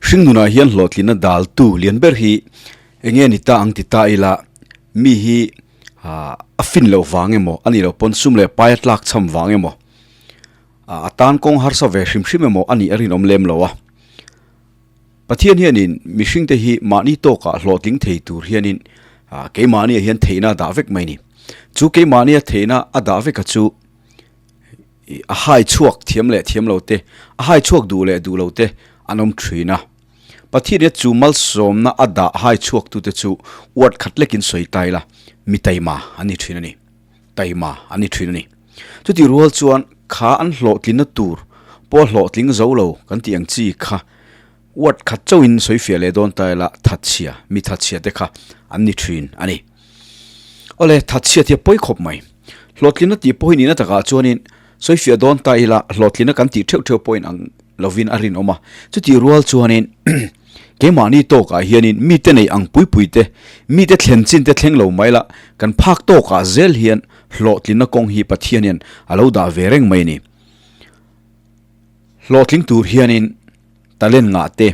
Hringnunah hian hlawhtlinna daltu lian ber hi enge ni ta ang ti ta ila mi hi a fin loh vang emaw a nih loh pawn sum leh pai a tlak cham vang emaw a tan kawng harsa ve hrim hrim emaw a nih a rinawm lem lo a. Pathian hianin mihringte hi mahni tawkah hlawhtling thei tur hianin keimahniah hian theihna a dah vek mai a ni. Chu keimahnia theihna a dah veka chu a hai chhuak thiam leh thiam lo te, a hai chhuak duh leh duh lo te an awm thin a. Pathian hian chu malsawmna a dah hai chhuak tute chu uat khat lekin sawi ta ila mi taima an ni thin a ni. Taima an ni thin a ni. Chutih rual chuan kha an hlawhtlinna tur pawh a hlawhtling zo lo kan tih ang chi kha uat khat chauhin sawi fiah leh dawn ta ila thatchhia, mi thatchhia te kha an ni thin a ni. Awle, thatchhia tih a pawi khawp mai. Hlawhtlinna tih pawh hi nihna takah chuanin sawi fiah dawn ta ila hlawhtlinna kan tih theuh theuh pawhin ang lovin a rinawm a. Chutih rual chuanin keimahni tawkah hianin mite nei ang pui pui te, mite thlen chin te thleng lo mai la, kan phak tawkah zel hian hlawhtlinna kawng hi Pathian hian a lo dah ve reng mai a ni. Hlawhtling tur hianin talent ngah te,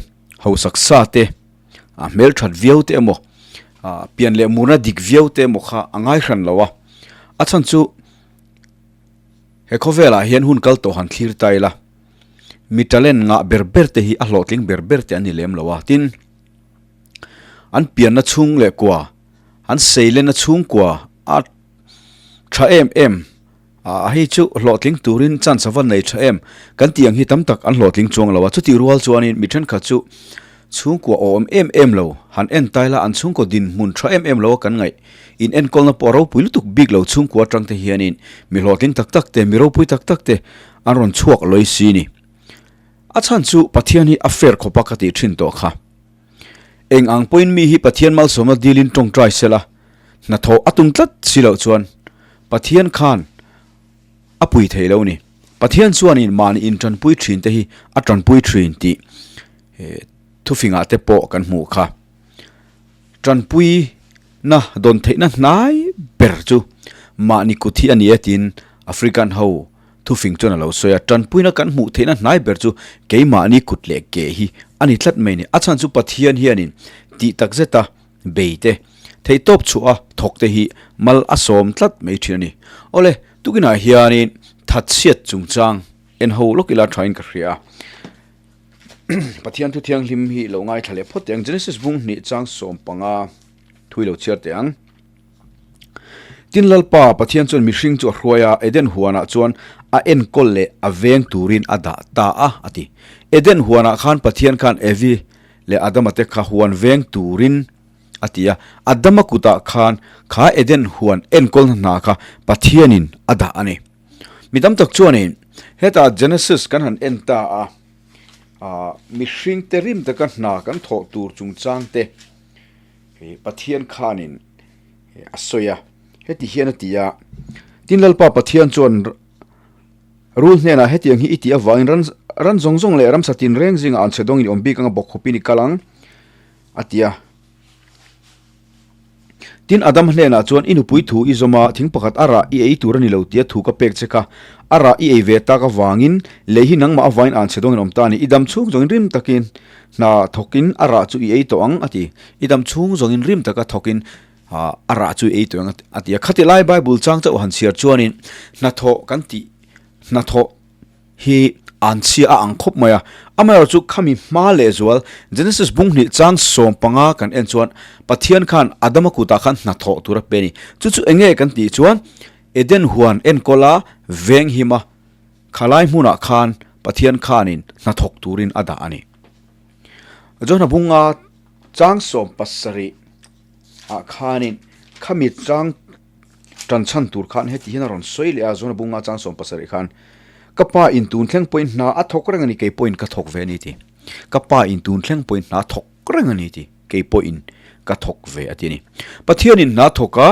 hausak sa te, a hmelthat viau te emaw, pian leh murna dik viau te emaw kha a ngai hran lo a. A chhan chu he khawvelah hian hun kal tawh han thlir ta ila, mi talent ngah ber ber te hi a hlawhtling ber ber te an ni lem lo a. Tin, an pianna chhung leh kua, an seilenna chhungkua a tha em em a hei chu hlawhtling turin chance a va nei tha em kan tih ang hi tam tak an hlawhtling chuang lo a. Chutih rual chuanin mi thenkhat chu chhungkua awm em em lo han en tai la an chhungkaw dinhmun tha em em lo a kan ngaih in enkawlna pawh a ropui lutuk bik lo chhungkua atang te hianin mi hlawhtling tak tak te mi ropui tak tak te an rawn chhuak lawi si ni. A chhan chu Pathian hi a fair khawp a ka tih thin tawh kha. Eng ang pawhin mi hi Pathian malsawmna dilin tawngtai sela hnathawh a tum tlat si loh chuan Pathian khan a pui thei lo ni. Pathian chuanin mahni intanpui thin te hi a tanpui thin tih thufingah te pawh kan hmuh kha. Tanpuina dawn theihna hnai ber chu mahni kut hi a ni e tiin African ho Thufing chuan a lo sawi a, Tanpuina kan hmuh theihna hnai ber chu keimahni kut leh ke hi a ni tlat mai ni. A chhan chu Pathian hianin tih tak zeta bei te, theihtawp chhuah a thawk te hi mal a sawm tlat mai thin a ni. Awle, tukinah hianin thatchhiat chungchang en ho lawk ila thain ka hria a. Pathian thu thianghlim hi lo ngaithla leh phawt teh ang. Genesis bung hnih chang 15 thui lo chhiar teh ang. Tin Lalpa Pathian chuan mihring chu a hruai a, Eden huanah chuan a enkawl leh a veng turin a dah ta a, a ti. Eden huanah khan Pathian khan Evi leh Adama te kha huan veng turin a ti a, Adama kutah khan kha Eden huan enkawlna hna kha Pathianin a dah a ni. Mi tam tak chuanin hetah Genesis kan han en ta a, mihringte rim taka hna kan thawh tur chungchang te, Pathian khanin a sawi a, heti hian a ti a, Tin Lalpa Pathian chuan rul hnenah hetiang hi i tih avangin ran ran zawng zawng leh ramsa tinreng zingah an chhe dawngin i awm bik anga bawk khawpin i kal ang, a ti a. Tin Adam hnenah chuan i nupui thu i zawm a, thing pakhat a rah i ei tur a ni lo tia thu ka pek che kha, a rah i ei ve tak avangin lei hi nangmah avangin an chhe dawngin awm ta a ni, i dam chhung zawngin rim takin Hna thawkin a rah chu i ei tawh ang a ti. I dam chhung zawngin rim taka thawkin a rah chu i ei tawh ang a ti a. Khati lai Bible chang chauh han chhiar chuanin hnathawh kan tih hnathawh hi an chhia a ang khawp mai a. Amaherawhchu chu khami hma lehzual Genesis bung hnih chang 15 kan en chuan Pathian khan Adama kutah khan hnathawh tur a pe a ni. Chu chu eng nge kan tih chuan Eden huan enkawla veng hima Khalai hmunah khan Pathian khanin hnathawk turin a dah a ni. Johna bunga chang 70 ah khanin khami chang tan chhan tur khan heti hian a rawn sawi leh a, Johna bunga chang 70 khan, Ka pa in tun thleng pawhin hna a thawk reng a ni, kei pawhin ka thawk ve a ni ti. Ka pa in tun thleng pawhin hna a thawk reng a ni ti, kei pawhin ka thawk ve a ti a ni. Pathianin hna a thawk a,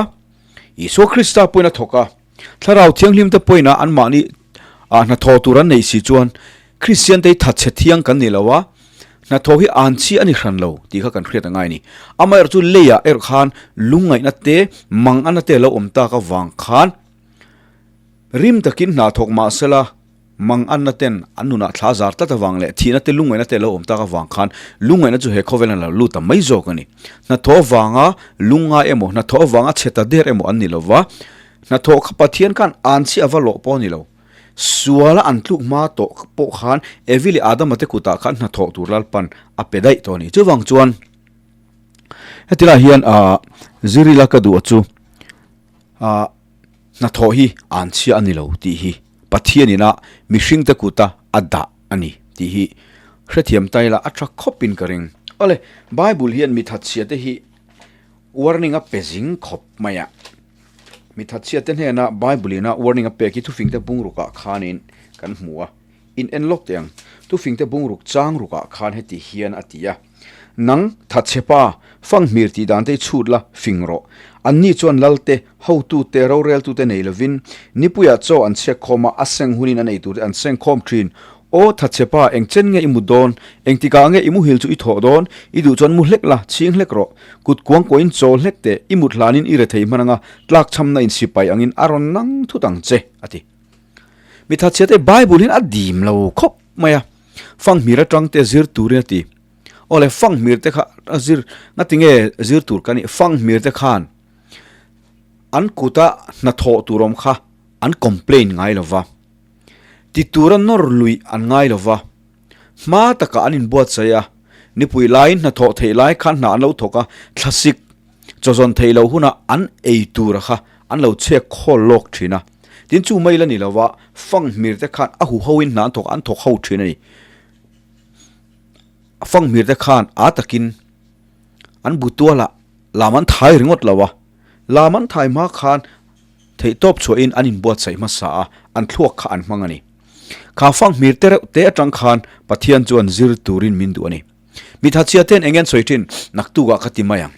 Isua Krista pawhin a thawk a. Thlarau Thianghlim te pawhin anmahni ah hnathawh tur an neih si chuan Kristian te hi thatchhe thiang kan ni lo a, hnathawh hi an chi a ni hran lo tih kha kan hriat a ngai a ni. Amaherawh chu leiah erawh khan lungngaihna te, mangana te lo awm tak avang khan rim takin hna thawk mah sela. Manganna ten an nunah thla zar tlat avang leh thihna te lungngaihna te lo awm tak avang khan lungngaihna chu he khawvelah lo lut ta mai zawk a ni. Hnathawh avanga lungngai emaw, hnathawh avanga chhe ta der emaw an ni lo va, hnathawh kha Pathian khan an chhi ava lawh pawh a ni lo. Suala an tluk hma tawh pawh khan Evi leh Adama te kutah khan hnathawh tur Lalpan a pe daih tawh a ni. Chuvang chuan heti lai hian Zirila ka duh a chu Hnathawh hi an chhia a ni lo tih hi Pathian ina mihringte kuta a dah a ni tih hi hrethiam ta ila a tha khawpin ka ring. Awle, Bible hian mi thatchhiate hi warning a pe zing khawp mai a. Mi thatchhiate hnena Bible ina warning a pek hi thufingte bungrukah khanin kan hmu a. In en lawk teh ang. Thufingte bungruk chang rukah khan heti hian a ti a. Nang, thatchhe pa, fanghmir tih dan te i chhut la, fing rawh. Anni chuan lalte, hotute, roreltute nei lovin, nipuiah chaw an chhiak khawm a, a seng hunin an ei turte an seng khawm thin. Aw, thatchhe pa, eng chen nge i mut dawn? Engtikah nge i muhil chu i thawh dawn? I duh chuan mu hlek la, chhing hlek rawh. Kut kuang kuahin chaw hlek teh, i mut hlanin i rethei hman anga, tlakchhamna insipai angin a rawn nang thut ang che, a ti. Mi thatchhe te Bible hian a dim lo khawp mai a, fanghmir atang te zir turin a ti. Awle fanghmir te kha a zir ngatinge zir tur ka nih fanghmir te khan an kuta hnathawh tur awm kha an complain ngai lo va, ti tura nawr lui an ngai lo va, hma takah an inbuatsaih a, nipui laiin hnathawh theih lai khan hna an lo thawk a, thlasik Chawzawn theih loh hunah an ei tura kha an lo chhek khawl lawk thin a. Tin chu mai la ni lova fanghmir te khan a huho in hna an thawk an thawk ho thin a ni. Fanghmir te khan a takin an bu tualah lam an thai ringawt lo a, lam an thai hma khan theihtawp chhuahin an inbuatsaih hmasa a, an thluak kha an hmang a ni. Kha fanghmir te reuh te atang khan Pathian chuan zir turin min duh a ni. Mi thatchhia ten eng nge an sawi thin? Naktukah ka ti mai ang.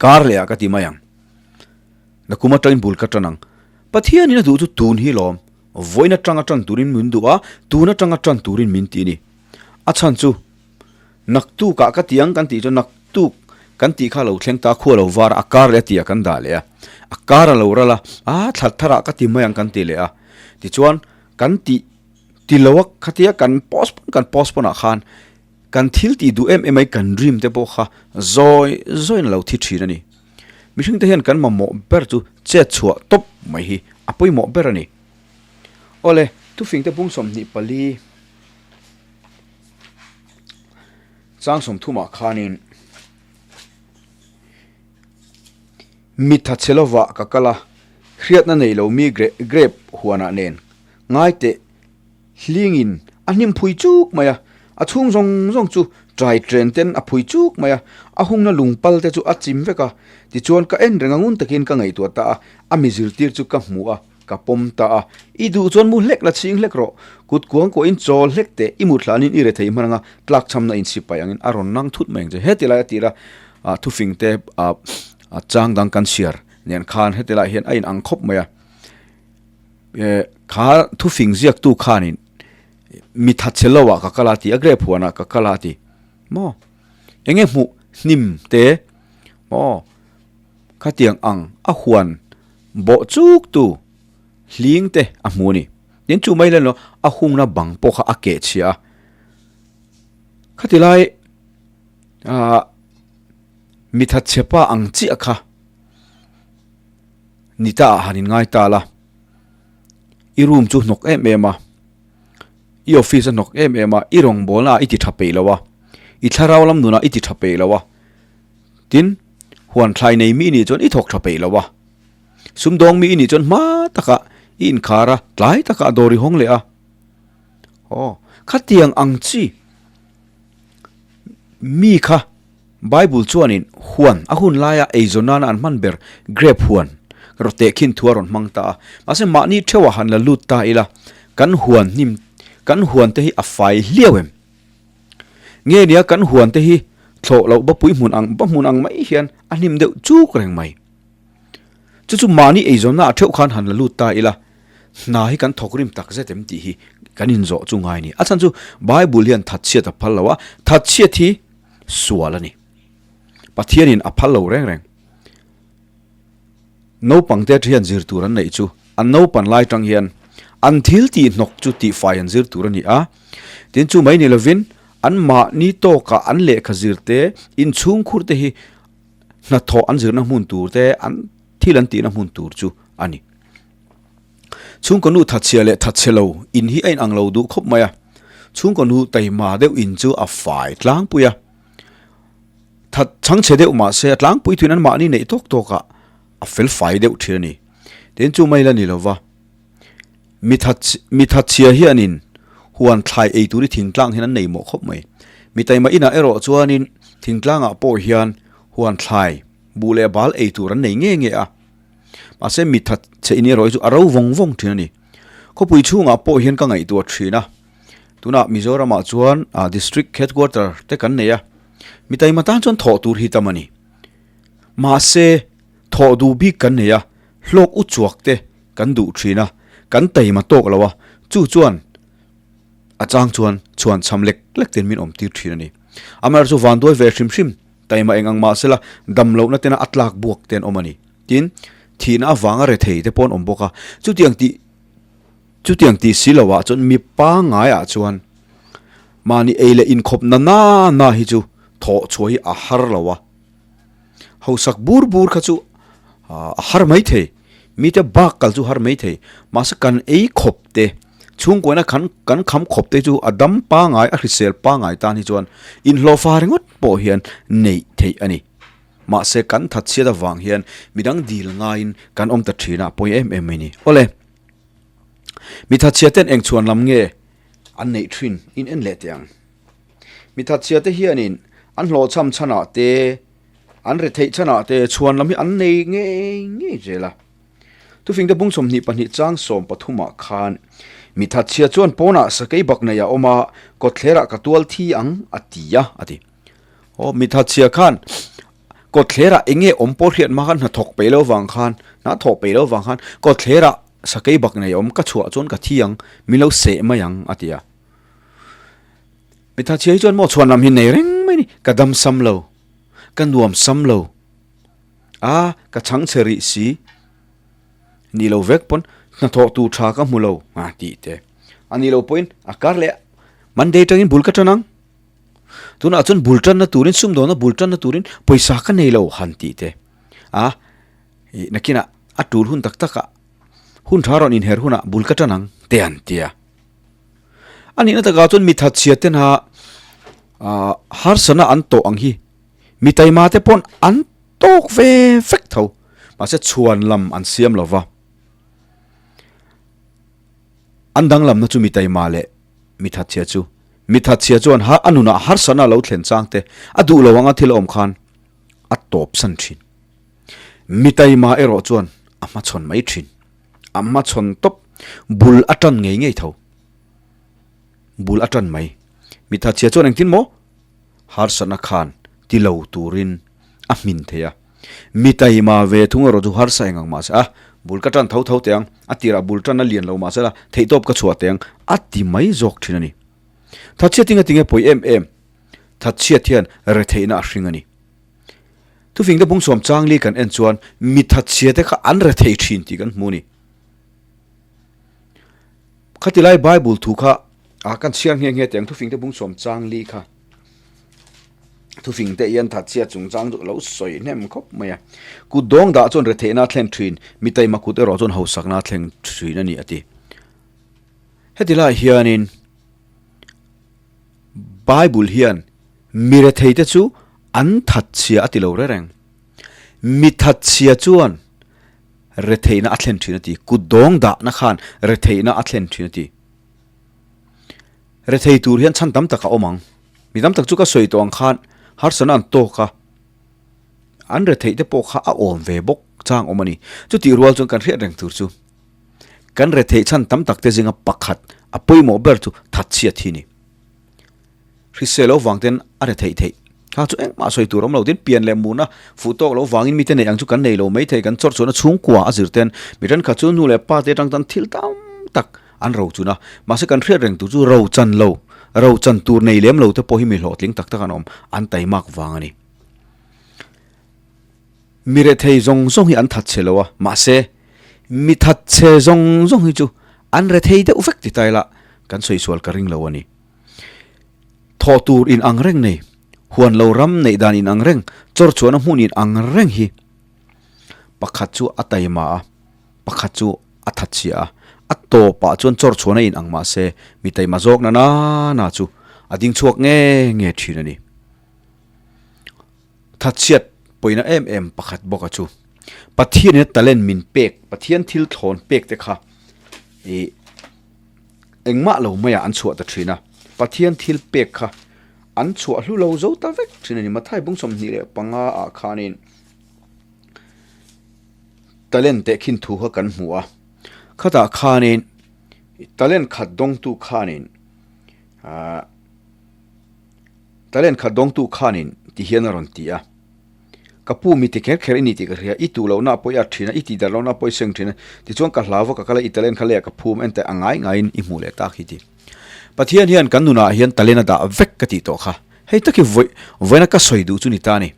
Kar lehah ka ti mai ang. Nakum atangin bul ka tan ang. Pathianin a duh chu tun hi lawm. Vawiin atanga tan turin min duh a, tun atanga tan turin min ti a ni. A chhan chu naktukah ka ti ang kan tih chuan naktuk kan tih kha lo thleng ta khua lo var a, a kar leh a tihah kan dah leh a. A kar a lo ral a, aa thla tharah ka ti mai ang kan ti leh a. Tichuan kan tih Ti lo a khatia kan postpone kan postpone ah khan kan thil tih duh em em ai kan dream te pawh kha zawi zawiin a lo thi thin a ni. Mihring te hian kan mamawh ber chu chet chhuah tawp mai hi a pawimawh ber a ni. Awle, thufing te bung 24 chang 30 ah khanin mi thatchhe lovah ka kal a, hriatna nei lo mi grape huanah nen Ngai teh, hlingin a hnim phui chuk mai a, a chhung zawng zawng chu trai tren ten a phui chuk mai a, a hungna lungpal te chu a chim vek a. Tichuan ka en reng a ngun takin ka ngaihtuah ta a, a mi zirtir chu ka hmu a, ka pawm ta a. I duh chuan mu hlek la chhing hlek rawh, kut kuang kuahin chawl hlek teh, i mut hlanin i rethei hman anga tlakchhamna insipai angin a rawn nang thut mai ang che. Heti lai a tira thufing te chang dang kan chhiar nen khan heti lai hian a inang khawp mai a. Kha thufing ziaktu khanin mi thatchhe lo ah ka kal a ti a grape huanah ka kal a ti maw enge hmuh hnim te maw khatiang ang a huan bawh chuk tu hling te a hmu a ni tin chu mai leh a hungna bang pawh kha a keh chhia a khati lai ah mi thatchhe pa ang chiah kha. Ni ta ah han inngai ta la, i room chu hnawk em em a, i office a hnawk em em a, i rawngbawlna ah i ti tha peih lo a, i thlarau lam nunah i ti tha peih lo a, tin huan thlai nei mi nih chuan i thawk tha peih lo a, sumdawng mi i nih chuan hma takah i inkhar a, tlai takah dawr i hawng leh a, aw khatiang ang chi mi kha. Bible chuanin huan a hun laia eizawn nana an hman ber grape huan rawh khin thu a rawn hmang ta a. Mahse mahni theuhah han la lut ta ila, kan huan hnim, kan huan te hi a fai hliau em? Nge nia kan huan te hi thlawh loh bapui hmun ang ba hmun ang mai hian a hnim deuh chuk reng mai. Chu chu mahni eizawnna ah theuh khan han la lut ta ila, hna hi kan thawk rim tak zet em tih hi kan inzawh chu ngai a ni. A chhan chu Bible hian thatchhiat a phal lo a, thatchhiat hi sual a ni. Pathianin a phal lo reng reng. Naupangte hian zir tur an neih chu an naupan lai tang hian An thil tih hnawk chu tihfai an zir tur a ni a. Tin, chu mai ni lovin an mahni tawkah an lehkha zir te, inchhungkhur te hi hnathawh an zirna hmun tur te, an thil an tihna hmun tur chu a ni. Chhungkaw nu thatchhia leh thatchhe lo in hi a inang lo duh khawp mai a. Chhungkaw nu taima deuh in chu a fai tlangpui a. That chhangchhe deuh mah se a tlangpui thuin an mahni neih tawk tawkah a fel fai deuh thin a ni. Tin chu mai la ni lova, mi that mi thatchhia hianin huan thlai ei tur hi thingtlang hian an nei mawh khawp mai. Mi taima inah erawh chuanin thingtlangah pawh hian huan thlai buh leh bal ei tur an nei nge nge a. Mahse mi thatchhe in erawh hi chu a ro vawng vawng thin a ni. Khawpui chhungah pawh hian ka ngaihtuah thin a, tunah Mizoramah chuan district headquarter te kan nei a, mi taima tan chuan thawh tur hi tam a ni. Mahse thawh duh bik kan nei a, hlawk u chuak te kan duh thin a, kan taima tawk lo a, chu chuan a chang chuan chhuan cham lek lek ten min awm tir thin a ni. Amaherawhchu vanduai ve hrim hrim Taima eng ang mahsela dam lohna tena a tlak buak te an awm a ni. Tin, thihna avanga rethei te pawh an awm bawk a. Chutiang tih chutiang tih si loah chuan mi pangaiah chuan mahni ei leh inkhawpna na na hi chu thawh chhuah hi a har lo a. Hausak bur bur kha chu a har mai thei. Mite bak kal chu har mai thei. Mahse kan ei khawp te, chhungkuaina khan kan kham khawp te chu a dam pangai, a hrisel pangai tan hi chuan inhlawhfa ringawt pawh hian neih theih a ni. Mahse kan that chhiat avang hian midang dil ngaiin kan awm ta thin a, pawi em em mai ni. Awle, mi thatchhia ten eng chhuan lam nge an neih thin in en leh teh ang. Mi thatchhia te hianin an hlawhchham chhanah te, An retheih chhanah te chhuan lam hi an nei ngei ngei zel a. Thufingte bung 22 chang 13 ah khan mi thatchhia chuan pawnah sakei bak nei a awm a, kawtthlerah ka tual thi ang a ti a, a ti. Aw, mi thatchhia khan kawtthlerah eng nge awm pawh hriat hma khan hnathawk peih lo vang khan, hna thawh peih lo vang khan kawtthlerah sakei bak nei a awm, ka chhuah chuan ka thi ang, min lo seh mai ang a ti a. Mi thatchhia hi chuan maw chhuan lam hi nei reng mai a ni, ka dam sam lo. Ka nuam sam lo a, ka chhang chhe rih si. Ni lo vek pawn hnathawh tur tha ka hmu lo a tih te. A ni lo pawhin a kar leh Monday tangin bul ka tan ang. Tunah chuan bul tanna turin sumdawnna bul tanna turin pawisa ka nei lo han tih te. A nakinah a tul hun tak takah hun tha rawn inher hunah bul ka tan ang te an tia. A nihna takah chuan mi thatchhia ten ha harsana an tawh ang hi mi taima te pawn an tawk ve vek tho mahse chhuan lam an siam lo va an danglamna chu mi taima leh mi thatchhia chu mi thatchhia chuan ha a nunah harsana lo thlen chang te a duh lo anga thil a awm khan a tawp san thin mi taima erawh chuan a hmachhawn mai thin. A hmachhawn tawp bul a tan ngei ngei tho. Bul a tan mai. Mi thatchhia chuan engtin maw? Harsatna khan ti lo turin a hmin thei a. Mi taima ve thung erawh chu harsa eng ang mahse a, bul ka tan tho tho teh ang, a tirah bul tan a lian lo mahse la theihtawp ka chhuah teh ang a ti mai zawk thin a ni. Thatchhia tinga tinge pawi em em? Thatchhiat hian retheihna a hring a ni. Thufingte bungchhuam changli kan en chuan mi thatchhia te kha an rethei thin tih kan hmu a ni. Khatilai Bible thu kha a kan chhiar nghe nghe teh ang thufingte bungchhuam changli kha thufingte hian thatchhia chungchang chu lo sawi hnem khawp mai a. Kut dawng dah chuan retheihna a thlen thin, mi taima kut erawh chuan hausakna a thleng thin a ni a ti. Heti lai hianin Bible hian mi retheite chu an thatchhia a ti lo reng reng. Mi thatchhia chuan retheihna a thlen thin a ti. Kut dawng dahna khan retheihna a thlen thin a ti. Rethei tur hian chhan tam tak a awm ang. Mi tam tak chu ka sawi tawh ang khan harsatna an tawk a, an retheih te pawh kha a awm ve bawk chang awm a ni. Chutih rual chuan kan hriat reng tur chu kan retheih chhan tam tak te zinga pakhat a pawimawh ber chu thatchhiat hi a ni. Hrisel lo vang ten a retheih theih. Kha chu engmah sawi tur awm lo tin pian leh muna fuh tawk lo vangin mite neih ang chu kan nei lo mai thei kan chawrh chuan a chhungkua a zir ten mi thenkhat chu nu leh pa te atang tan thil tam tak an ro chun a mahse kan hriat reng tur chu ro chan lo ro chan tur nei lem lo te pawh hi mi hlawhtling tak tak an awm an taimak vang a ni. Mi rethei zawng zawng hi an thatchhe lo a mahse mi thatchhe zawng zawng hi chu. An rethei deuh vek ti ta ila kan sawi sual ka ring lo a ni. Thawh tur in ang reng nei, huan lo ram neih dan in ang reng, chawr chhuahna hmun in ang reng hi pakhat chu a taima a, pakhat chu a that chhia a, a tawpah chuan chawr chhuahna in ang mah se mi taima zawk na na na chu a ding chhuak nge nge thin a ni. Thatchhiat pawina em em pakhat bawk a chu. Pathian ina talent min pek, Pathian thil thlawn pek te kha ih engmah lo maiah an chhuah ta thin a. Pathian thil pek kha an chhuah hlu lo zo ta vek thin a ni. Mathai bung 25 ah khanin talent tehkhin thu kha kan hmu a. Khatah khanin talent khat dawngtu khanin ah Talent khat dawngtu khanin ti hian a rawn ti a, Ka pu mi ti kher kher i ni tih ka hria, i tuh lohna pawh i at thin a, i tih darh lohna pawh i seng thin a, tichuan ka hlau va ka kal a, i talent kha leiah ka phum en teh a ngai ngaiin i hmuh leh tak hi ti. Pathian hian kan nunah hian talent a dah vek ka tih tawh kha, hei tak hi vawi vawiina ka sawi duh chu ni ta a ni.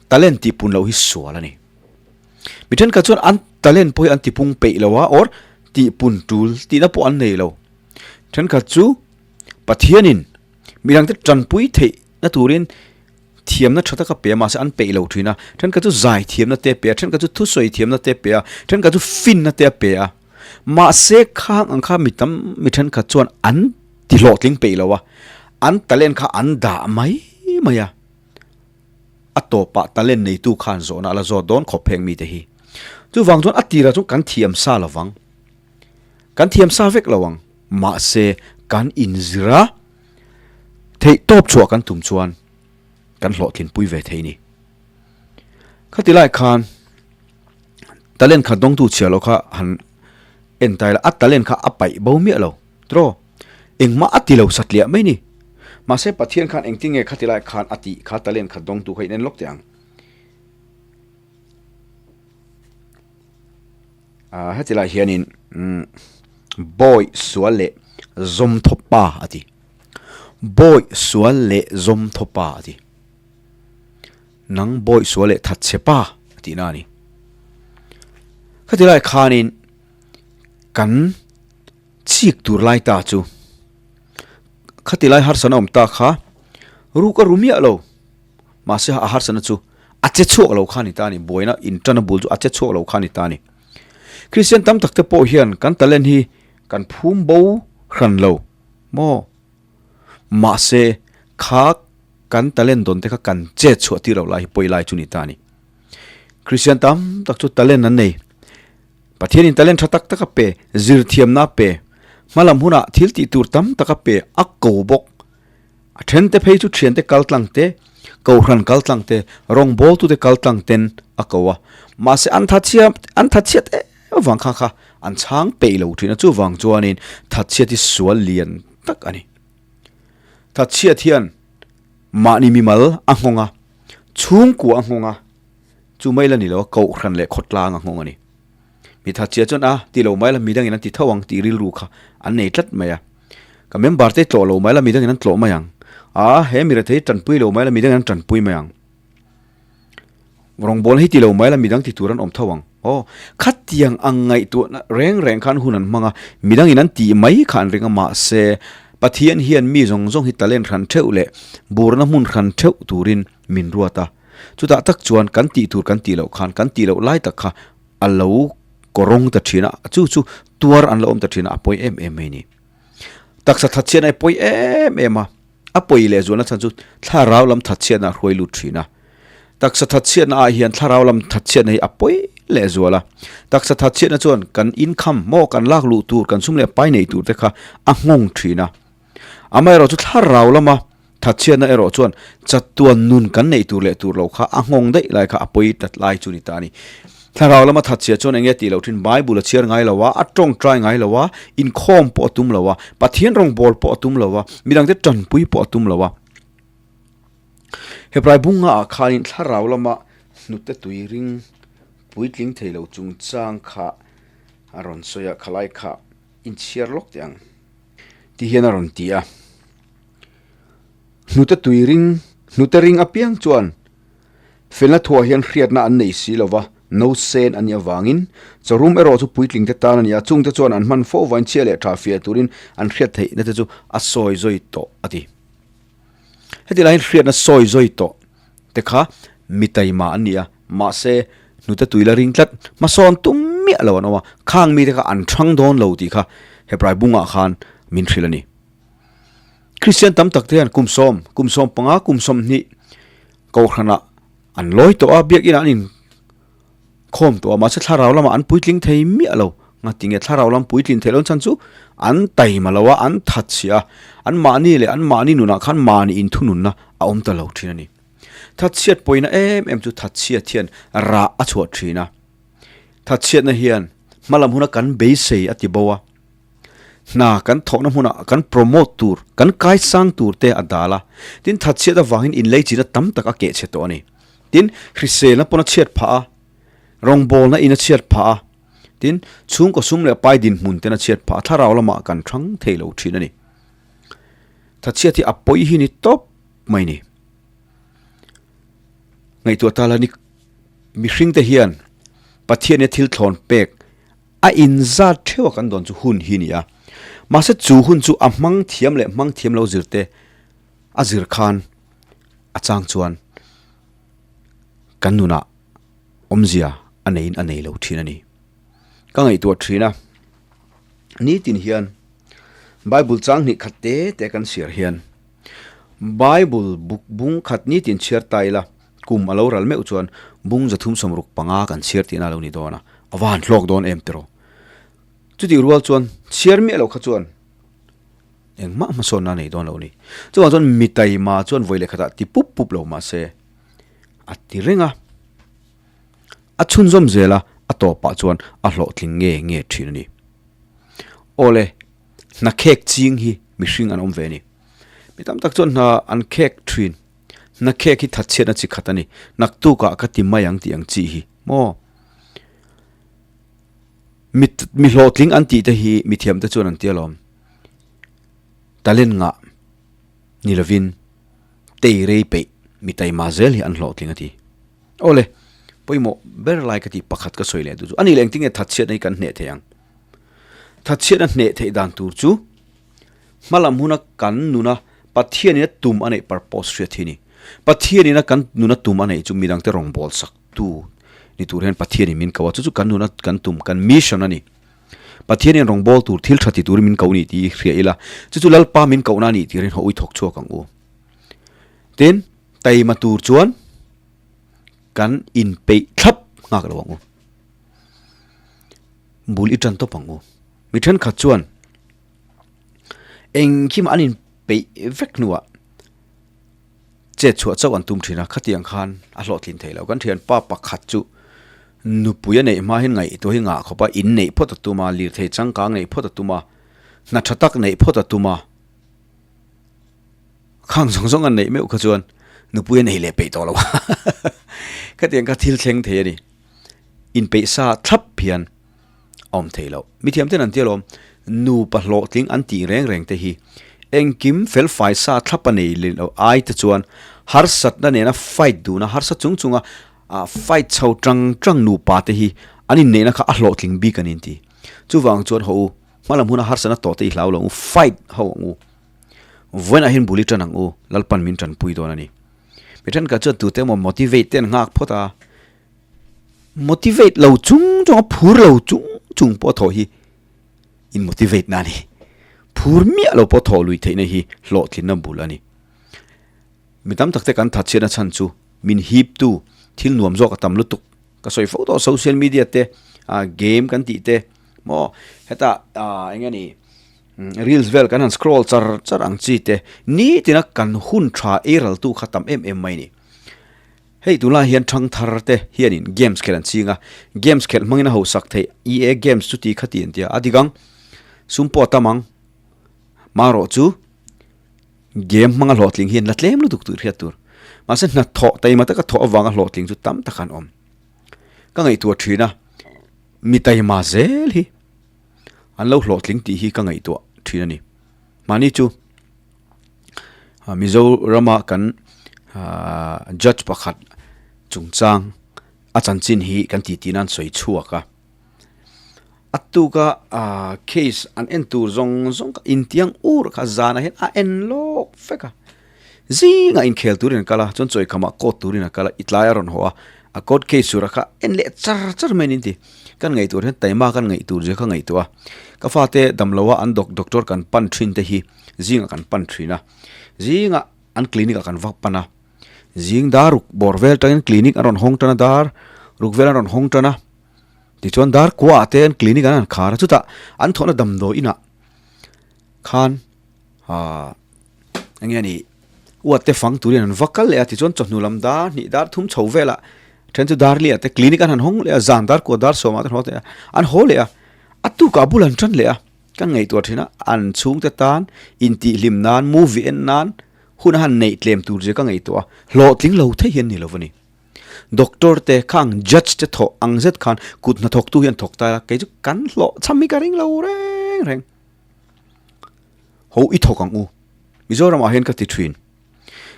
Talent tih pun loh hi sual a ni. Mi thenkhat chuan an talent pawh hi an tipung peih lo a or tihpun tul tihna pawh an nei lo. Thenkhat chu Pathianin Midangte tanpui theih na turin thiamna tha taka pe a, mahse an peih lo thin a. Thenkhat chu zai thiamna te a pe a, thenkhat chu thusawi thiamna te a pe a, thenkhat chu finna te a pe a. Mahse khang ang kha mi tam mi thenkhat chuan an ti hlawhtling peih lo a, an talent kha an dah mai mai a. A tawpah talent neitu khan zawhna a la zawt dawn khawp heng mite hi. Chuvang chuan a tirah chuan kan thiam sa lo vang. Kan thiam sa vek lo ang. Mahse, kan inzir a, theih tawp chhuah kan tum chuan kan hlawhtlinpui ve thei ni. Khati lai khan talent khat dawngtu chhia loh kha han en ta ila, a talent kha a paih bo miah lo tiraw? Engmah a ti lo satliah mai ni. Mahse, Pathian khan engtin nge khati lai khan a tih kha talent khat dawngtu kha in en lawk teh ang. Ah heti lai hianin umm bawi sual leh zawm thaw pa a ti bawi sual leh zawm thaw pa a ti nang bawi sual leh that chhe pa a tih na a ni khati lai khanin kan chik tur lai ta chu khati lai harsana awm ta kha ruk a ru miah lo. Mahse a harsatna chu a che chhuak lo kha a ni ta a ni, buaina inṭana bul chu a che chhuak lo kha a ni ta a ni. Kristian tam tak te pawh hian kan talent hi kan phum bo hran lo maw? Mahse kha kan talent dawn te kha kan chet chhuah tir lo lai hi pawi lai chu ni ta a ni. Kristian tam tak chu talent an nei. Pathianin talent tha tak tak a pe, zirthiamna a pe, hmalam hunah thil tih tur tam tak a pe, a ko bawk. A thente phei chu thiante kal tlang te, kohhran kal tlang te, rawngbawltute kal tlang ten a ko a. Mahse an thatchhia an thatchhiat em avang kha kha an chhang peih lo thin a, chuvang chuanin thatchhiat hi sual lian tak a ni. Thatchhiat hian mahni mimal a nghawng a, chhungkua a nghawng a, chu mai la ni lo a, kohhran leh khawtlang a nghawng a ni. Mi thatchhia chuan a ti lo mai la midangin an ti tho ang tih rilru kha an nei tlat mai a. Ka member te tlawh lo mai la midangin an tlawh mai ang. A he mi rethei tanpui lo mai la midangin an tanpui mai ang. Rawngbawlna hi ti lo mai la midang ti tur an awm tho ang. Aw, khatiang ang ngaihtuahna reng reng khan hun an hmang a, midangin an tih mai kha an ring a mahse Pathian hian mi zawng zawng hi talent hran theuh leh burna hmun hran theuh turin min ruat a. Chutah tak chuan kan tih tur kan tih loh khan kan tih loh lai tak kha a lo kawrawng ta thin a, chu chu tuar an lo awm ta thin a, a pawi em em mai a ni. Taksa thatchhiatna hi pawi em em a, a pawi leh zualna chhan chu thlarau lam thatchhiatna a hruai lut thin a. Taksa thatchhiatna ah hian thlarau lam thatchhiatna hi a pawi leh zual a. Taksa thatchhiatna chuan kan income maw kan lak luh tur, kan sum leh pai neih tur te kha a nghawng thin a. Amaherawhchu thlarau lama Thatchhiatna erawh chuan chatuan nun kan neih tur leh tur lo kha a nghawng daih lai kha a pawi tlat lai chu ni ta a ni. Thlarau lama thatchhia chuan enge tih loh thin Bible a chhiar ngai lo a, a tawngtai ngai lo a, inkhawm pawh a tum lo a, Pathian rawngbâwl pawh a tum lo a, midangte tanpui pawh a tum lo a. Hebrai bunga ah khanin thlarau lama hnute tui ring puitling thei lo chungchang kha a rawn sawi a, khalai kha inchhiar lawk teh ang ti hian a rawn ti a. Hnute tui ring, hnute ring apiang chuan felna thuah hian hriatna an nei si lo va, No sen a nih avangin chaw rum erawh chu puitlingte tan a ni a, chungte chuan an hman fo vain chhia leh tha fiah turin an hriat theihna te chu a sawi zawi tawh a ti. Heti laiin hriatna sawi zawi tawh te kha mi taima an ni a, mahse hnute tui la ring tlat hmasawn tum miah lo an awm a, khang mite kha an thang dawn lo tih kha Hebrai bungah khan min hrilh a ni. Kristian tam tak te hian kum sawm, kum 15, kum 20 kohhranah an lawi tawh a, biakinah an inkhawm tawh a, mahse thlarau lamah an puitling thei miah lo. Ngatinge thlarau lam puitlin theih loh chhan chu an taima lo a, an that chhiah a, an mahni leh an mahni nunah khan mahni inthununna a awm ta lo thin a ni. Thatchhiat pawina em em chu thatchhiat hian rah a chhuah thin a, thatchhiatna hian hmalam huna kan beisei a ti bo a, Hna kan thawhna hmunah kan promote tur, kan kaisang tur te a dal a. Tin, thatchhiat avangin inleichina tam tak a keh chhe tawh a ni. Tin, hriselna pawn a chhiat phah a, rawngbawlna in a chhiat phah a, tin, chhungkaw sum leh pai dinhmun ten a chhiat phah a, thlarau lamah kan thang thei lo thin a ni. Thatchhiat hi a pawi hi ni tawp mai ni. Ngaihtuah ta la ni, mihringte hian Pathian-i thil thlawn pek A inzat theuh a kan dawn chu hun hi ni a, mahse chu hun chu a hmang thiam leh hmang thiam lo zir te a zir khan a chang chuan kan nunah awmzia a neiin a nei lo thin a ni. Ka ngaihtuah thin a, nitin hian Bible chang hnih khat te te kan chhiar hian Bible buk bung khat nitin chhiar ta ila Kum a lo ral meuh chuan bung 365 kan chhiar tihna a lo ni dawn a, a va han hlawk dawn em tiraw? Chutih rual chuan chhiar miah loh kha chuan engmah hmasawnna a nei dawn lo a ni. Chuvang chuan mi taima chuan vawi leh khatah ti pup pup lo mah se a ti reng a, a chhunzawm zel a, a tawpah chuan a hlawhtling nge nge thin a ni. Awle, hna khek ching hi mihring an awm ve a ni. Mi tam tak chuan hna an khek thin. Hna khek hi thatchhiatna chi khat a ni. Naktukah ka ti mai ang tih ang chi hi maw? Mi mi hlawhtling an tih te hi mithiam te chuan an ti alawm. Talent ngah ni lovin tei rei peih mi taima zel hi an hlawhtling a ti. Awle, pawimawh ber lai ka tih pakhat ka sawi leh duh chu a ni leh engtin nge thatchhiatna hi kan hneh theih ang? Thatchhiatna hneh theih dan tur chu Hmalam huna kan nuna Pathianin a tum a neih purpose hriat hi a ni. Pathianin a kan nuna tum a neih chu midangte rawngbâwl saktu ni tur hian Pathianin min ko a, chu chu kan nuna kan tum, kan mission a ni. Pathianin rawngbâwl tur, thil tha ti turin min ko ni tih hi hria ila, chu chu Lalpa min kohna a nih tirin haw ui thawk chhuak ang u. Tin, taima tur chuan kan inpeih thlap nghak lo ang u. Bul i ṭan tawp ang u. Mi ṭhenkhat chuan. Engkim an inpeih vek hnuah chet chhuah chauh an tum thin a, khatiang khan a hlawhtlin thei lo. Kan thianpa pakhat chu nupui a neih hma hian ngaihtuah hi ngah khawp a, in neih phawt a tum a, lirthei changkang neih phawt a tum a, hna tha tak neih phawt a tum a, khang zawng zawng an neih meuh kha chuan nupui a nei leh peih tawh lo a, khatiang kha thil thleng thei a ni. Inpeih sa thlap hian. a awm thei loh. Mithiam ten an ti alawm, nupa hlawhtling an tih reng reng te hi engkim felfai sa thlap a nei lo ai te chuan harsatna nena fight duna harsa chung chunga fight chho tang tang nupa te hi an inneihna kha a hlawhtling bik an inti. Chuvang chuan haw u, hmalam huna harsatna tawh te i hlau lo ang u, fight ho ang u. Vawiinah hian bul i tan ang u, Lalpan min tanpui dawn a ni. Mi thenkhat chuan tute emaw motivate te an nghak phawt a. Motivate lo chung chung a phur lo chung chung pawh thawh hi in motivate na a ni. Phur miah lo pawh thawh lui theihna hi hlawhtlinna bul a ni. Mi tam tak te kan thatchhiatna chhan chu min hip tu thil nuam zawk a tam lutuk. Ka sawi fo tawh social media te ah game kan tih te maw hetah ah eng nge ni reels vel kan han scroll char char ang chi te nitina kan hun tha ei ral tu kha tam em em mai a ni. Hei tunlai hian thangthar te hianin games khelh an ching a, games khelh hmangin a hausak theih, EA games chu ti kha ti an ti a, a dik ang, sum pawh a tam ang, marawh chu game hmanga hlawhtling hian la tlem lutuk tur hriat tur, mahse hnathawh taima taka thawh avanga hlawhtling chu tam tak an awm. Ka ngaihtuah thin a, mi taima zel hi an lo hlawhtling tih hi ka ngaihtuah thin a ni. Mahni chu. Mizorama kan judge pakhat chungchang A chanchin hi kan titi nan sawi chhuak a. A tuka case an en tur zawng zawng kha intiang ur kha zanah hian a en lawk vek a. Zingah inkhel turin a kal a, chuan chawikhamah court turin a kal a, i tlai a rawn haw a, a court case tura kha en leh char char mai a ni ti. Kan ngaih tur hian taima kan ngaih tur zia kha ngaihtuah a. Ka fate damloa an doctor kan pan thin te hi zingah kan pan thin a, zingah an clinic ah kan va pan a. Zing dar ruk bawr vel tangin clinic an rawn hawng tan a, dar ruk vel an rawn hawng tan a. Tichuan dar kuaah te an clinic an han khar a, chutah an thawhna damdawi inah khan ahh eng nge ni uat te fang turin an va kal leh a, tichuan chawhnu lam dar hnih dar thum chho velah then chu dar liah te clinic an han hawng leh a, zan dar kua dar sawmah te an haw leh a, an haw leh a, a tukah bul an tan leh a, kan ngaihtuah thin a, an chhungte tan intihhlim nan movie en nan hun a han neih tlem tur zia ka ngaihtuah a, hlawhtling lo thei hi an ni lo a ni. Doctor te khang judge te thawh ang zet khan kut hnathawk tu hian thawk ta ila kei chu kan hlawh chham hi ka ring lo reng reng. Ho i thawk ang u. Mizoram ah hian ka ti thin.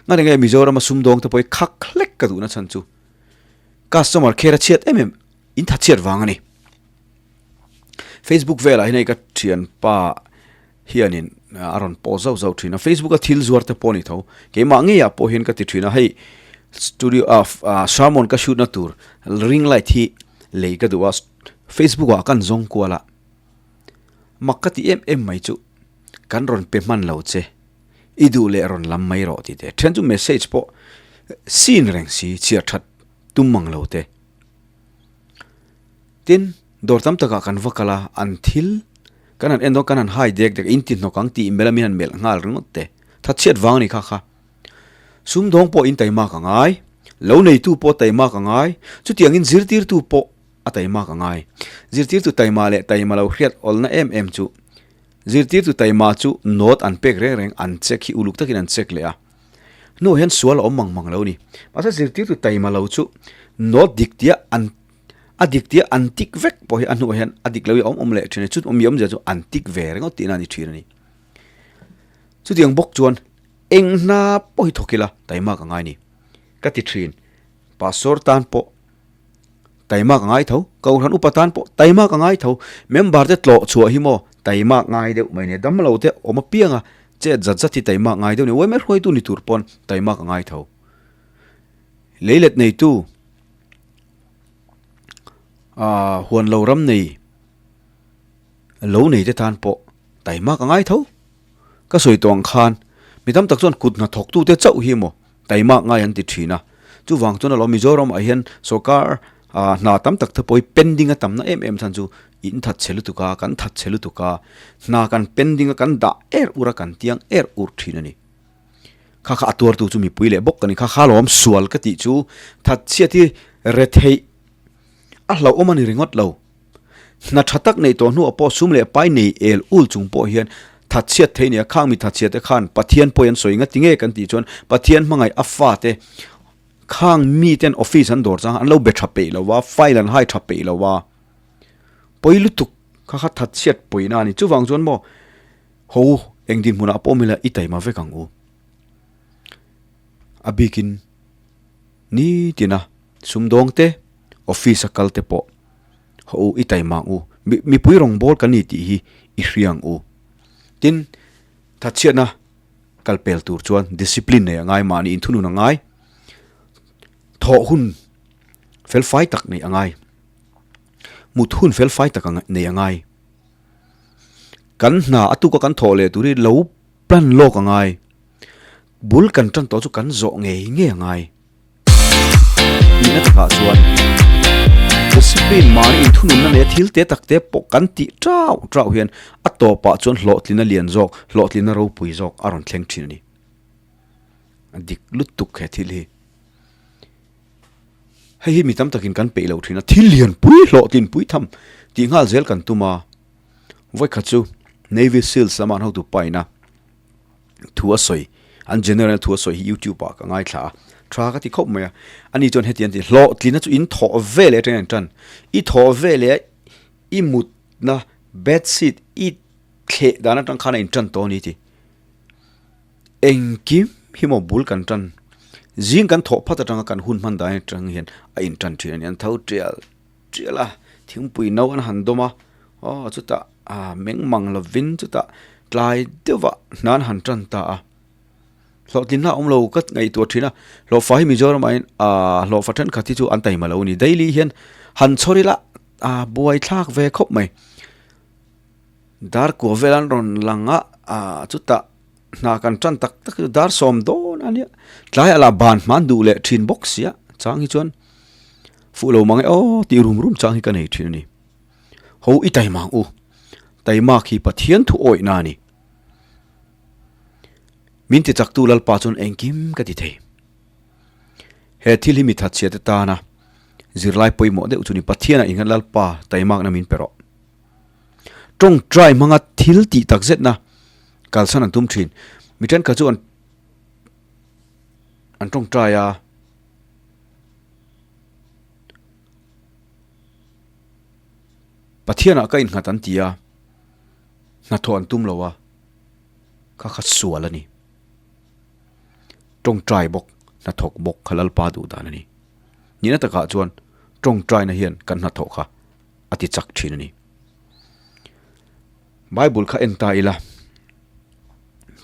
Nga enge Mizoram a sumdawng te pawh hi khak hlek ka duhna chhan chu customer care a chhiat em em in tha chhiat vang a ni. Facebook velah hian hei ka thianpa hianin a rawn post zauh zauh thin a, Facebook a thil zuar te pawh a ni tho. Keimah ngeiah pawh hian ka ti thin a, hei studio ah sermon ka shoot na tur ring light hi lei ka duh a, Facebook ah kan zawng kual a, mak ka ti em em mai chu kan rawn pe hman lo che, i duh leh rawn lam mai rawh tih te, then chu message pawh scene reng si chhiar that tum mang lo te. Tin, dawr tam takah kan va kal a, an thil kan han en dawn, kan han hai dek dek, in ti hnawk ang tih melh a min han melh nghal ringawt te. Thatchhiat vang a ni kha kha. Sumdawng pawh in taimak a ngai, lo neitu pawh taimak a ngai, chutiangin zirtirtu pawh a taimak a ngai. Zirtirtu taima leh taima lo hriat awlna em em chu, zirtirtu taima chu note an pek reng reng, an check hi uluk takin an check leh a. Hnuah hian sual a awm mang mang lo a ni. Mahse zirtirtu taima lo chu note dik tia an A dik tia an tik vek pawh hi a hnuah hian a dik lo hi a awm awm leh thin a ni. Chu awm awmzia chu an tik ve ringawt tihna a ni thin a ni. Chutiang bawk chuan eng hna pawh hi thawk ila taimak a ngai ni. Ka ti thin. Pastor tan pawh taimak a ngai tho, Kohhran upa tan pawh taimak a ngai tho. Member te tlawh chhuah hi maw taimak ngai deuh mai ni. Damlo te awm apianga chet zat zat hi taimak ngai deuh a ni. Uaime hruaitu ni tur pawn taimak a ngai tho. Leilet neitu. Aaa huan lo ram nei lo nei te tan pawh taimak a ngai tho. Ka sawi tawh ang khan mi tam tak chuan kut hnathawk tu te chauh hi emaw taimak ngai an ti thin a. Chuvang chuan alawm Mizoram ah hian sorkar ah hna tam tak te pawh hi pending a tamna em em chhan chu in that chhe lutuk a, kan that chhe lutuk a, hna kan pending a kan dah er ur a kan tiang er ur thin a ni. Kha kha a tuartu chu mipui leh bawk ka ni. Kha kha lawm sual ka tih chu thatchhiat hi retheih a hlauhawm a ni ringawt lo. Hna tha tak neih tawh hnuah pawh sum leh pai nei el ul chung pawh hian thatchhiat theih nia khang mi thatchhiat te khan Pathian pawi an sawi nga ti nge kan tih chuan Pathian hmangaih a fate khang miten office an dawr chang an lo be tha peih lo va, file an hai tha peih lo va. Pawi lutuk kha kha thatchhiat pawina a ni. Chuvang chuan maw Ho, eng dinhmunah pawh mila i taima vek ang u. A bikin nitina sumdawng te, office a kal te pawh ho u i taima ang u. Mipui rawngbâwl kan ni tih hi i hria ang u. Tin, thatchhiatna kal pel tur chuan discipline nei a ngai, mahni inthunun a ngai, thawh hun felfai tak neih a ngai, mut hun felfai tak neih a ngai. Kan hna a tuka kan thawh leh tur hi lo plan lawk a ngai. Bul kan tan tawh chu kan zawh ngei ngei a ngai. Tihna takah chuan discipline mahni inthununna leh thil te tak te pawh kan tih tau tau hian a tawpah chuan hlawhtlina lian zawk, hlawhtlina ropui zawk a rawn thleng thin a ni. A dik lutuk he thil hi. Hei hi mi tam takin kan peih loh thin a, thil lian pui hlawhtlin pui tham tih nghal zel kan tum a. Vawikhat chu Navy Seals lama an hotu paina thu a sawi, an general thu a sawi hi YouTube ah ka ngaithla a, tha ka ti khawp mai a. Ani chuan heti an ti, hlawhtlina chu in thawh ve leh atangin an tan. I thawh ve leh a i mutna bed sheet i thleh dan atang khan a intan tawh a ni ti. Engkim hi maw bul kan tan. Zing kan thawh phat atanga kan hun hman dan atang hian a intan thin a ni. An tho tial tial a, thingpui no an han dawm a, aw chutah ah meng mang lovin chutah tlai deuhah hna an han tan ta a. Hlawhtlinna a awm lo ka ngaihtuah thin a, hlawhfa hi Mizoramah hian ah hlawhfa thenkhat hi chu an taima lo a ni. Daily hian han chhawr ila ah buai thlak ve khawp mai. Dar kua vel an rawn lang a, ah chutah hna kan tan tak tak chu dar sawm dawn a nia. Tlaiah lah ban hman duh leh thin bawk sia chang hi chuan fuh lo mang e aw tih rum rum chang hi ka nei thin a ni. Ho i taima ang u, taimak hi Pathian thu awihna a ni. Min ti chaktu Lalpa chuan engkim ka ti thei. He thil hi mi thatchhia te tana zirlai pawimawh deuh chu ni Pathianah innghat Lalpa taimakna min pe rawh. Tawngtai hmanga thil tih tak zetna kalsan an tum thin. Mi thenkhat chu an an tawngtai a. Pathianah ka innghat an ti a, hnathawh an tum lo a, kha kha sual a ni. Tawngtai bawk, hnathawk bawk kha Lalpa duh dan a ni. Nihna takah chuan tawngtaina hian kan hnathawh kha a ti chak thin a ni. Bible kha en ta ila,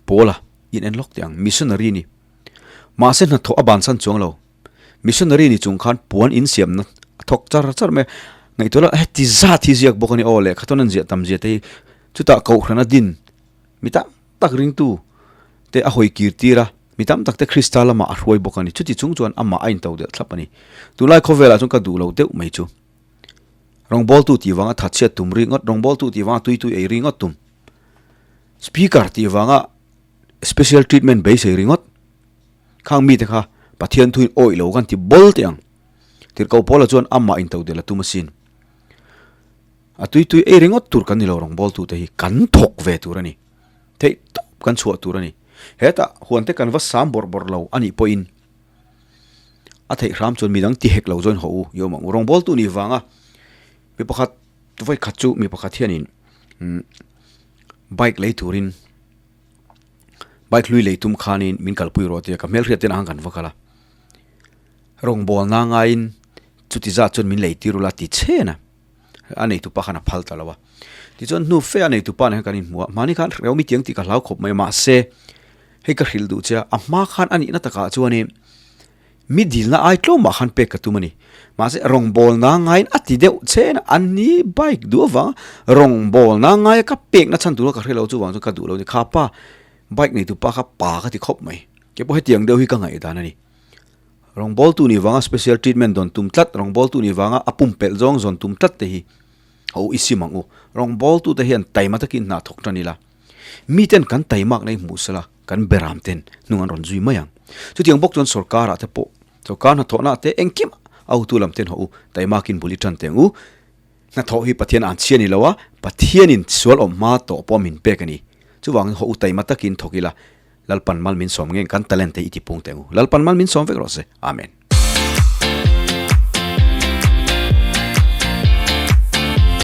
Paula in en lawk teh ang, missionary ni. Mahse hnathawh a bansan chuang lo. Missionary ni chung khan puan in siamna a thawk char char mai a. Ngaihtuah la, heti zat hi ziak bawk a ni aw lehkha tawn an ziah tam zia te hi. Chutah Kohhrana din mi tam tak ringtu te a hawi kir tir a, mi tam tak te Krista lamah a hruai bawk a ni. Chuti chung chuan amah a intodelh thlap a ni. Tunlai khawvelah chuan ka duh lo deuh mai chu. Rawngbawltu tih vanga thatchhiat tum ringawt, rawngbawltu tih vanga tui tui ei ringawt tum, speaker tih vanga special treatment beisei ringawt, khang mite kha Pathian thuin awih lo kan ti bawl teh ang. Tirhkoh Paula chuan amah intodelh a tum asin. A tui tui ei ringawt tur kan ni lo rawngbawltu te hi kan thawk ve tur a ni. Theih tawp kan chhuah tur a ni. Hetah huan te kan va sam bawrh bawrh lo a nih pawhin A theih hram chuan midang ti hek lo zawin haw u i awm ang u. Rawngbawltu nih vanga mi pakhat vawi khat chu mi pakhat hianin bike lei turin bike hlui lei tum khanin min kalpui rawh tia ka hmelhriat ten ang kan va kal a. Rawngbawlna ngaiin chuti zat chuan min lei tir ula ti chhen a. A neitupa khan a phal ta lo a. Tichuan hnu fe a neitupa nen khan kan inhmu a, mahni khan hreu mi tiang tih ka hlau khawp mai a, mahse hei ka hrilh duh che a, a hma khan a nihna takah chuanin mi dilna ai tlawmah khan pek ka tum a ni. Mahse rawngbawlna ngaiin a ti deuh chen a, an ni bike duh avanga rawngbawlna ngaia ka pekna chhan tura ka hre lo chuvang chuan ka duh lo a ni. Kha pa bike neitupa kha pa ka ti khawp mai. Keipawh hetiang deuh hi ka ngaihdan a ni. Rawngbawltu nih vanga special treatment dawn tum tlat, rawngbawltu nih vanga a pumpelh zawng zawn tum tlat te hi a u i sim ang u. Rawngbawltu te hian taima takin hna thawk tan ila, miten kan taimak na hi hmuh sela kan beram ten hnung an rawn zui mai ang. Chutiang bawk chuan sorkarah te pawh, sorkar hnathawhna te engkim a hotu lam ten haw u, taimakin bul i tan teh ang u. Hnathawh hi Pathian an chhia ni lo a, Pathianin sual awm hma tawh pawh min pek a ni. Chuvangin haw u taima takin thawk ila, Lalpan mal min sawm nge kan talent te i tipung teh ang u. Lalpan mal min sawm vek rawh se. Amen.